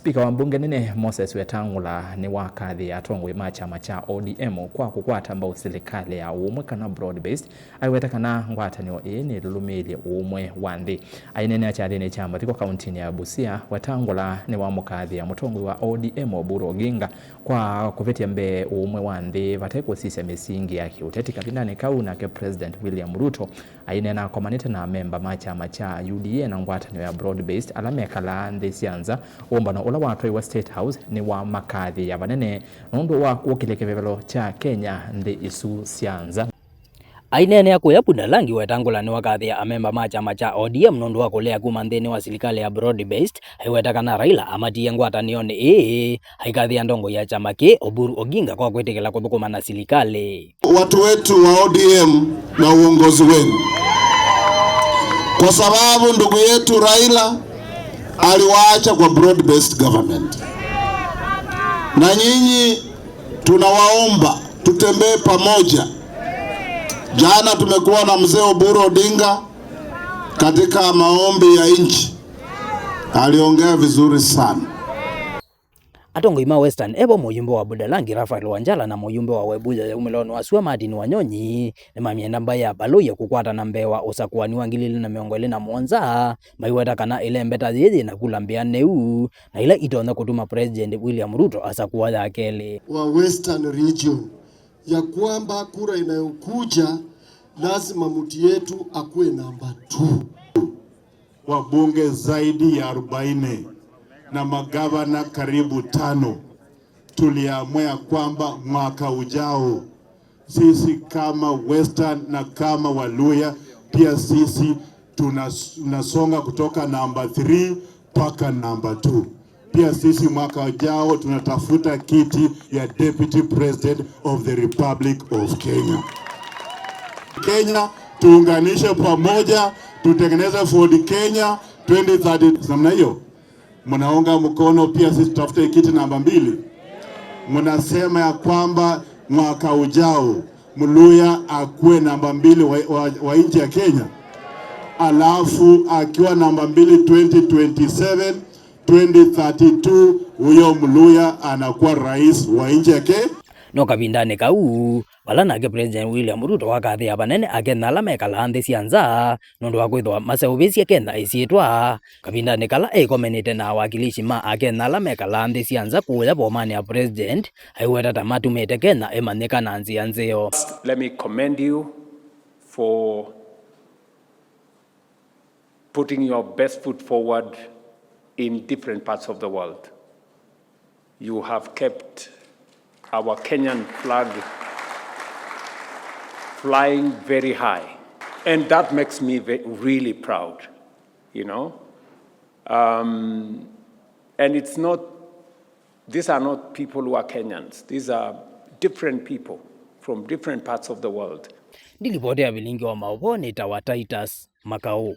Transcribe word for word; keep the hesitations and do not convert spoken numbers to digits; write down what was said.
Spika wa mbunge nene Moses Wetangula nĩwakathĩe atongoi ma kyama kya O D M kwa kũkwata mbau silikalĩ ya ũmwe kana broad based, aiweta kana ngwatanĩo ĩĩ nĩlũlũmĩĩlye ũũmwe wa nthĩ. Aineenea kyathĩnĩ kya mathiko kauntinĩ ya Busia, Wetangula nĩwamũkathĩa mũtongoi wa O D M Oburu Oginga kwa kũvĩtya mbee ũũmwe wa nthĩ vate kũsisya mĩsingi ya kĩũteti kavindanĩ kau, nake President William Ruto aineena akomanĩte na amemba ma kyama kya U D A na ngwatanĩo ya Broad Based ala mekalaa nthĩ sya nza. Ũmbano ũla watwaiwe State House nĩwamakathĩĩa vanene nũndũ wa kũkĩlya kĩvevelo kya Kenya nthĩ isu sya nza. Aineenea kũya Budalangi, Wetangula nĩwakathĩa amemba ma kyama kya O D M nũndũ wa kũlea kuma nthĩnĩ wa silikalĩ ya broad based, aiweta kana Raila amatiie ngwatanĩonĩ ĩĩ, aikathĩa ndongoi ya kyama kĩĩ, Oburu Oginga, kwa kwĩtĩkĩla kũthũkũma na silikalĩ. Watu wetu wa O D M na uongozi wenu, kwa sababu ndugu yetu Raila aliwaacha kwa broad based government, na nyinyi tunawaomba tutembee pamoja. Jana tumekuwa na mzee Oburu Odinga katika maombi ya nchi, aliongea vizuri sana. Atongoi ma Western, evo mũyumbe wa Budalangi Raphael Wanjala na mũyumbe wa Webuye ya umĩlonĩ wa sua Martin Wanyonyi, nĩmamyenda mbaĩ ya Baluhya kũkwatana mbee wa ũsakũani wa ngili ilĩ na mĩongo ĩlĩ na mũonza, maiweta kana ĩlembeta yĩĩ yĩ na kula mbĩanĩu na ila itonya kũtuma President William Ruto asakũa ya kelĩ. Wa Western Region, ya kwamba kura inayokuja lazima mtu yetu akuwe namba two. Wabunge zaidi ya arobaini na magavana karibu tano, tuliamua ya kwamba mwaka ujao sisi kama Western na kama Waluhya pia sisi tunas-, tunasonga kutoka namba three mpaka namba two. Pia sisi mwaka ujao tunatafuta kiti ya Deputy President of the Republic of Kenya. Kenya, tuunganishe pamoja, tutengeneze Ford Kenya twenty thirty. Namna hiyo, mnaunga mkono pia sisi tutafute kiti namba mbili? Mnasema ya kwamba mwaka ujao Mluhya akuwe namba mbili wa, wa, wa nchi ya Kenya, alafu akiwa namba mbili twenty twenty-seven, twenty thirty-two, huyo Mluhya anakuwa rais wa nchi ya Kenya. No kavindanĩ kau, vala nake President William Ruto wakathĩa vanene Akenya ala mekalaa nthĩ sya nza nũndũ wa kwĩthĩwa maseũvĩsye Kenya ĩsyĩtwa, kavindanĩ kala eĩkomenete na awakilishi ma Akenya ala mekalaa nthĩ sya nza kũũya vomanĩ ya President, aiweta ta matumĩte Kenya ĩmanyĩka na nzĩa nzeo. Let me commend you for putting your best foot forward in different parts of the world. You have kept our Kenyan flag flying very high, and that makes me ve-, really proud, you know. Um, and it's not, these are not people who are Kenyans. These are different people from different parts of the world. Ndilivoti ya vilingi wa maũvoo nĩtawa Titus Makau.